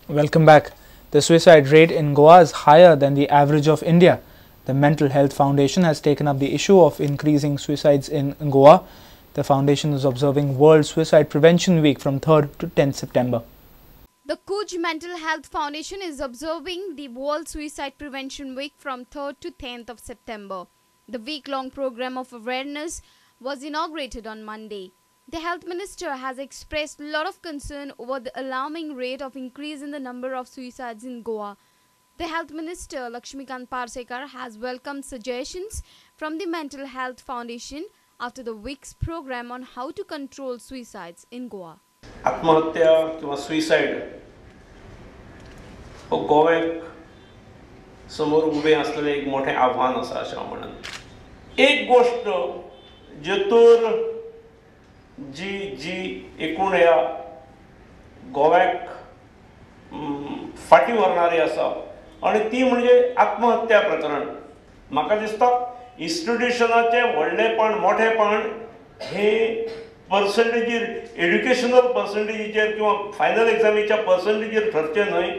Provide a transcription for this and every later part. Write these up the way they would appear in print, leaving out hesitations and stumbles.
Welcome back. The suicide rate in Goa is higher than the average of India. The Mental Health Foundation has taken up the issue of increasing suicides in Goa. The foundation is observing World Suicide Prevention Week from 3rd to 10th September. The Kuj Mental Health Foundation is observing the World Suicide Prevention Week from 3rd to 10th of September. The week-long program of awareness was inaugurated on Monday. The health minister has expressed a lot of concern over the alarming rate of increase in the number of suicides in Goa. The health minister Lakshmikant Parsekar has welcomed suggestions from the Mental Health Foundation after the week's program on how to control suicides in Goa. आत्महत्या किंवा suicide हो गोव्याक समोर उभे असलेले एक मोठे आव्हान आसा अशें हांव म्हणन. एक गोष्ट जेतूर जी जी एकूण ह्या गोव्याक फाटी व्हरणारी आसा आनी ती म्हणजे आत्महत्या प्रकरण. म्हाका दिसता इन्स्टिट्युशनाचें व्हडलेपण मोठेपण हे पर्संटेजीर एड्युकेशनल पर्संटेजीचेर किंवा फायनल एग्जामीच्या पर्संटेजीर ठरचें न्हय,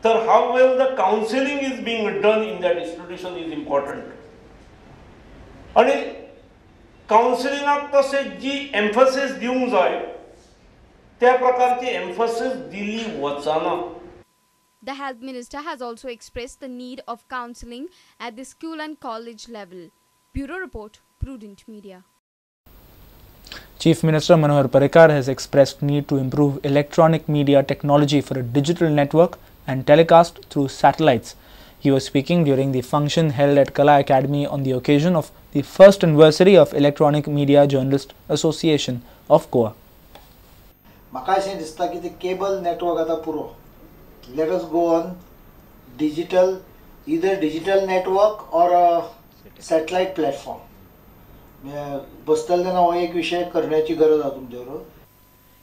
तर how well the counselling is being done in that institution is important. आनी कावन्सिलिंगाक तशें जी एम्फसिस दिवंक जाय त्या प्रकारची एम्फसिस दिली वचना. The health minister has also expressed the need of counseling at the school and college level. Bureau Report, Prudent Media. Chief Minister Manohar Parrikar has expressed need to improve electronic media technology for a digital network and telecast through satellites. He was speaking during the function held at Kala Academy on the occasion of the first anniversary of Electronic Media Journalist Association of Goa. म्हाका अशें दिसता की ते cable network आतां पुरो. Let us go on digital, either digital network or satellite platform. बसतले तेन्ना हो एक विशय करण्याची गरज आसा तुमचे बरोबर.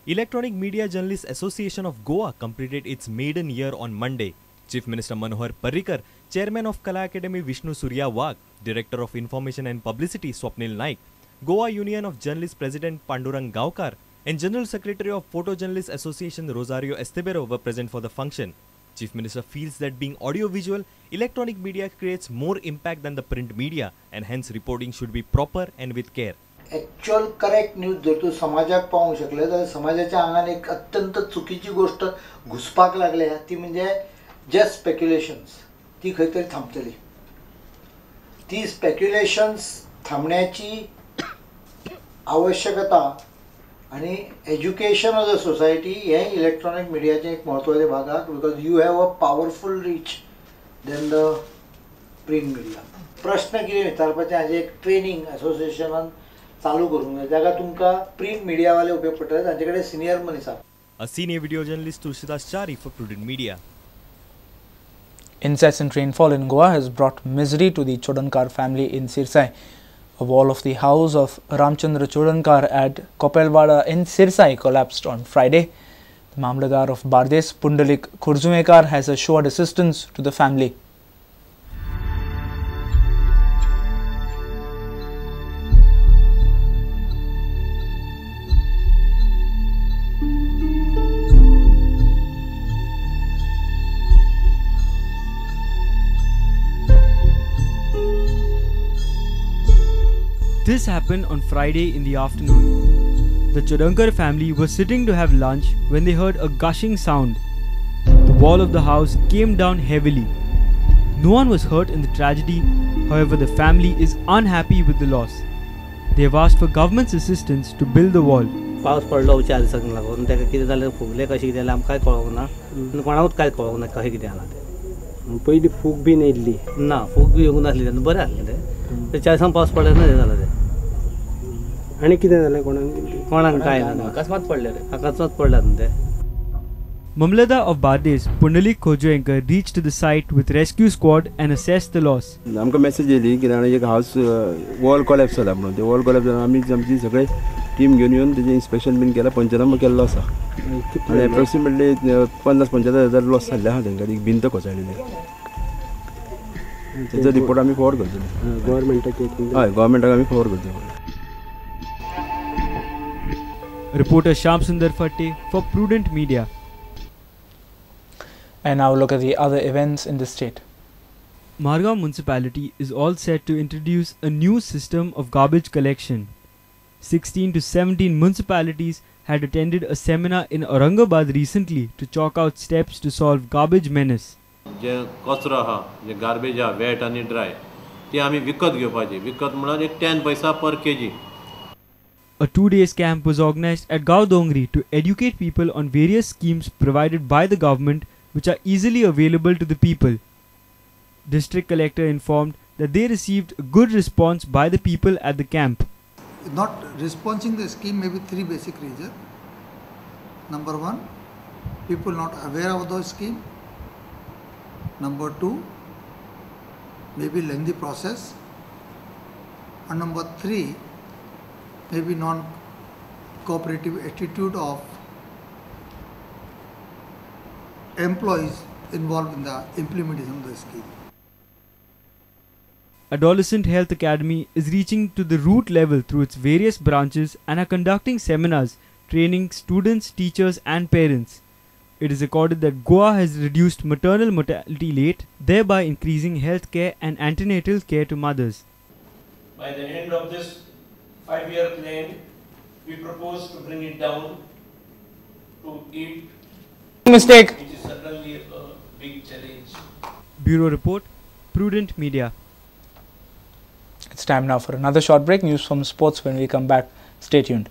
Electronic Media Journalists Association of Goa completed its maiden year on Monday. Chief Minister Manohar Parrikar, Chairman of Kala Academy Vishnu Surya Wagh, Director of Information and Publicity Swapnil Naik, Goa Union of Journalists President Pandurang Gaokar and General Secretary of Photojournalists Association Rosario Estebero were present for the function. Chief Minister feels that being audiovisual, electronic media creates more impact than the print media and hence reporting should be proper and with care. Actual correct news जर तूं समाजाक पावोवंक शकले जाल्यार समाजाच्या आंगान एक अत्यंत चुकीची गोष्ट घुसपाक लागल्या ती म्हणजे जस्ट स्पेक्युलेशन्स, ती खंय तरी थांबतली. ती स्पेक्युलेशन्स थांबण्याची आवश्यकता आनी एज्युकेशन ऑफ the society हें इलेक्ट्रॉनीक मिडियाचें एक म्हत्वाचें भाग आसा, because you have a powerful reach than the print media. प्रश्न कितें विचारपाचें हाजें एक ट्रेनींग एसोसिएशनान चालू करूंक जाय, जाका तुमकां प्रिंट मिडियावाले उपयोग पडटले, तांचे कडेन सिनियर मनीस आसा. A senior video journalist Tulsidas Chari for Prudent Media. Incessant rainfall in Goa has brought misery to the Chodankar family in Sirsai. A wall of the house of Ramchandra Chodankar at Kopelwada in Sirsai collapsed on Friday. The Mamladar of Bardes, Pundalik Khurjumekar, has assured assistance to the family. This happened on Friday in the afternoon. The Chodankar family was sitting to have lunch when they heard a gushing sound. The wall of the house came down heavily. No one was hurt in the tragedy, however the family is unhappy with the loss. They have asked for government's assistance to build the wall. पावस पडलो 4 दिसांक लागून ताका कितें जालें फुगलें कशें कितें जालें आमकां कांय कळोंक ना, कोणाकूच कांय कळोंक ना कशें कितें जालां तें. पयलीं फूग बीन येयल्ली ना, फूग बी येवंक नासली तेन्ना बरें आसलें तें. 4 दिसांक पावस पडलो ना हें जालां तें. आनी कितें जालें कोणाक कोणाक कांय ना, अकस्मात पडलें, अकस्मात पडलें न्हू तें. Mamladar of Bardes, Pundalik Khojoenkar, reached the site with rescue squad and assessed the loss. आमकां मॅसेज येयली की जाणा एक हावस वॉल कोलॅप्स जाला म्हणून. ते वॉल कोलॅप्स जाला, आमी आमची सगळे टीम घेवन येवन तेजें इन्स्पेक्शन बीन केलां, पंचनामा केल्लो आसा आनी एप्रोक्सिमेटली 50-75 हजार लॉस जाल्ले आसा तेंकां, एक भिंत कोसळिल्ली. तेजो रिपोर्ट आमी फॉरवर्ड करतले गव्हर्मेंटाक. हय, गव्हर्मेंटाक आमी फॉरवर्ड करतले. Reporter Sham Sundar Fatte for Prudent Media. And now look at the other events in the state. Margao Municipality is all set to introduce a new system of garbage collection. 16 to 17 municipalities had attended a seminar in Aurangabad recently to chalk out steps to solve garbage menace. जे कचरो आहा, जे garbage आहा, weight आनी dry, ती आमी विकत घेवपाची. विकत म्हणल्यार एक 10 पैसा पर KG. A 2-day camp was organized at Gaudongri to educate people on various schemes provided by the government which are easily available to the people. District Collector informed that they received a good response by the people at the camp. Not responding the scheme may be three basic reasons. Number one, people not aware of the scheme. Number two, maybe lengthy process. And number three, maybe non-cooperative attitude of employees involved in the implementation of the scheme. Adolescent Health Academy is reaching to the root level through its various branches and are conducting seminars, training students, teachers and parents. It is recorded that Goa has reduced maternal mortality rate, thereby increasing health care and antenatal care to mothers. By the end of this 5-year plan, we propose to bring it down to 8. Mistake. Which is certainly a big challenge. Bureau Report, Prudent Media. It's time now for another short break. News from sports when we come back. Stay tuned.